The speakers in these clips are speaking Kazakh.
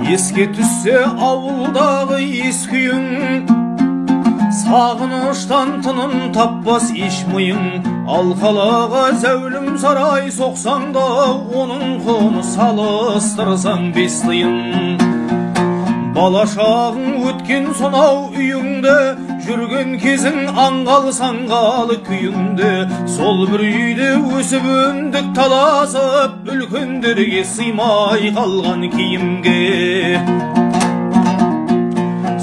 Еске түссе ауылдағы ескі үйің, сағыныштан тыным таппас еш миың. Ал қалаға зәулім сарай соқсаң да, оның құны салыстырсаң бес тиын. Бала шағың өткен сонау үйіңде, жүрген кезің аңғал-саңғал күйіңде. Сол бір үйде өсіп өндік таласып, үлкендерге сыймай қалған киімге.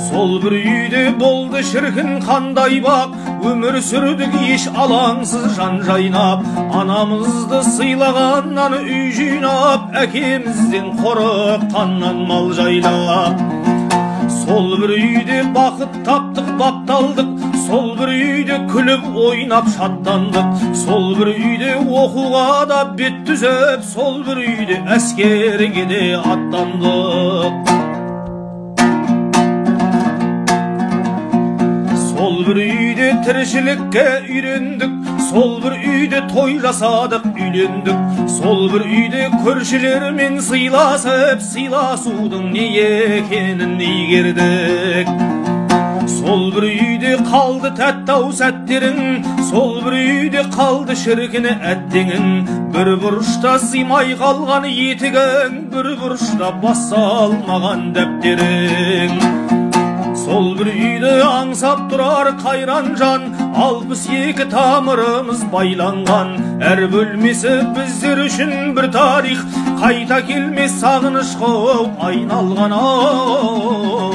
Сол бір үйде болды шіркін қандай бақ, өмір сүрдік еш алаңсыз жан жайнап. Анамызды сыйлағаннан үй жинап, әкемізден қорыққаннан мал жайлап. Сол бір үйде бақыт таптық, бапталдық, сол бір үйде күліп ойнап шаттандық. Сол бір үйде оқуға да бет түзеп, сол бір үйде әскерге де аттандық. Сол бір үйде тіршілікке үйрендік, сол бір үйде той жасадық, үйлендік. Сол бір үйде көршілермен сыйласып, сыйласудың не екенін игердік. Сол бір үйде қалды тәтті-ау сәттерің, сол бір үйде қалды шіркіні әттеңің. Бір бұрышта сыймай қалған етігің, бір бұрышта бас салмаған дәптерің. Сол бір үйді аңсап тұрар қайран жан, 62 тамырымыз байланған. Әр бөлмесі біздер үшін бір тарих, қайта келмес сағынышқа айналған ау.